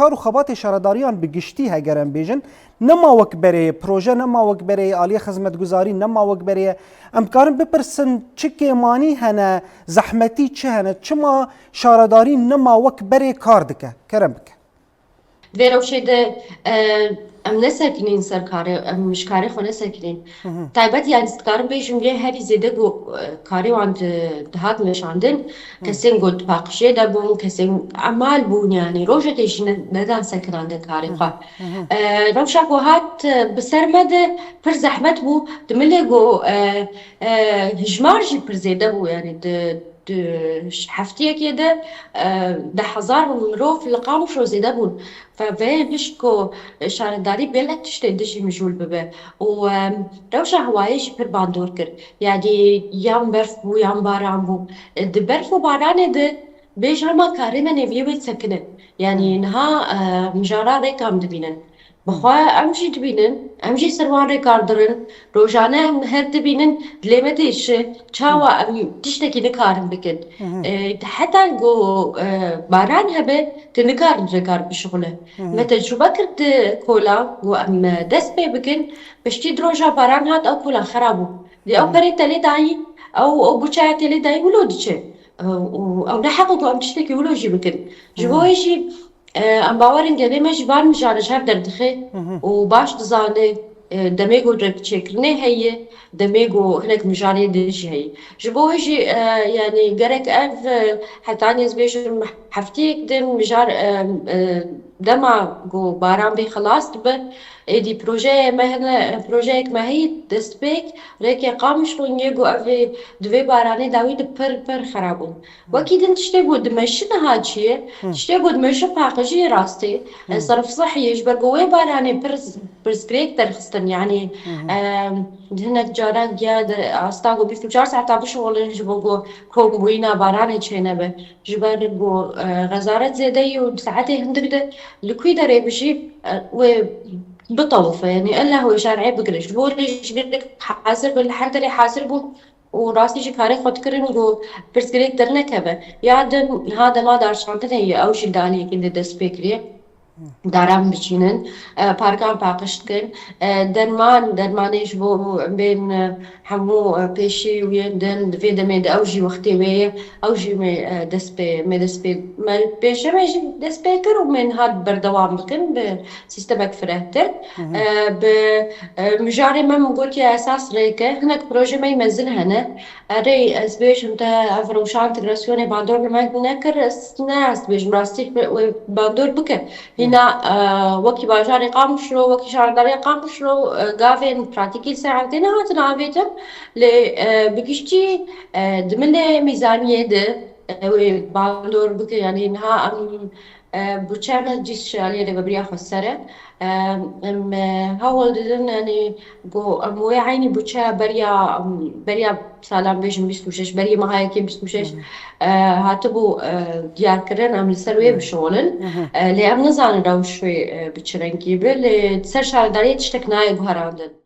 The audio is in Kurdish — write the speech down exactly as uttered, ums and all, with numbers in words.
kar û xebatê şaredariyan bi giştî heger em bêjin, nema wek berê ye proje, nema wek berê ye aliyê xizmetguzarî, nema wek berê ye. Em dikarin bipirsin çi kêmanî hene, zehmetî çi hene, çima şaredarî nema wek berê kar dike? Kerem bike. Di vê rewşê de e, em nesekinîn ser karê, em ji karê xwe nesekinîn. Taybet yanî dikarim bêjim yê herî zêde ku e, karê wan di- dihat meşandin, kesên ku di paqijê de bûn, kesên emal bûn, yanî rojekê jî ne- nedan sekinandin karê xwe. E, rewşa ku hat e, bi ser me de pir zehmet bû, di milê ku e, e, hijmar jî pir zêde bû, yanî di di heftiyekê de e, deh hezar mirov li Qamişlo zêde bûn. Ve vê hişt ku şaredarî bêle tiştê dijî mijûl bibe. Û e, rewşa hewayê jî pir bandor kir. Yanî yan berf bû yan baran bû. E, Di berf û baranê de bêj hema karê me nêviyê wê sekine. Yanî niha e, mijara rêkan dibînin. Bi xwe em jî dibînin, em jî ser wan rêkar dirin. Rojane em her dibînin, dilê me diêşe, çawa em tiştekî nikarin bikin. E, heta ku e, baran hebe, tu nikarin rêkar bişixule. Me tecrube kir di kola ku em e, dest pê bikin, piştî di roja baran hat ew kola xera bû. Dê ew perê te lê dayî, ew ew buçeya te lê dayî wilo diçe. E, û ew ne heq e ku em tiştekî wilo jî bikin. Ji bo wê jî E, em bawer in gelê me jî van mijare ji hev derdixe û baş dizane, e, demê ku rêkçêkirinê heye, demê ku hinek mijarê din jî heye. Ji bo wê jî e, yanî gerek ev e, hetanî ez bêjim heftiyek din mijar e, e, dema ku baran bê xilas dibe, êdî projeyê me hene, projeyek me heye destpêk rêkê Qamişlo yê ku ev ê di vê baranê dawî de pir pir xera bûn. Wekî din tiştê ku dimeşi niha çi ye? Tiştê ku dimeşi paqijî ye rastî. E, serf sihî ye, ji ber ku wê baranê pir pirsgirêk derxistin. Yanî e, hinek caran giya di asta ku bîst û çar saeta bişixulin ji bo ku kombûyîna baranê çênebe. Ji ber ku e, xezaret zêde ye û di saetê hindik de li kwî derê bijî e, wê bitewife. Yanî ella wê şerê bigire. Ji bo rê ji gelek hazir be, li her derê hazir bû. û rastî jî karê xwe dikirin ku pirsgirêk dernekeve. Ya din niha dema darşandinê ye, ew jî li aliyekî de dest pê kiriye. Daran biçînin, e, parkan paqij dikin, e, derman, dermanê ji bo em bên e, hemû e, pêşî û yên din di vê demê de ew jî wextê wê ye, ew jî me e, dest pê, me dest pê, me pêşemê jî dest pê kir û me niha berdewam bikin bi sîstemek firehtir. E, bi e, mijarê me min gotiye esas rêke, hinek proje me yî mezin hene. Erê, ez bêjim te ev rewşa entegrasyonê bandor li me nekir, ez ne ez dibêjim rastî wê bandor bike. Hîna e, wekî bajarê Qamişlo, wekî şaredariya Qamişlo e, gavên pratîkî li ser erdê nehatine avêtin. Lê e, bi giştî e, di milê mîzaniyê de e, wê bandor bike. Yanî niha em E, Buçe me cîs şaliyê rêvebiriya xweser e. E, Em e, hewl didin, yanî ku em wê eynî buçe beriya em, beriya salan bêjin bîst û şeş, berî meha yekê bîst û şeş e, hatibû e, diyarkirin, em li ser wê bişixulin. E, Lê em nizanin rewş wê e, bi çi rengî be, lê di ser şaredariyê tiştek nayê guherandin.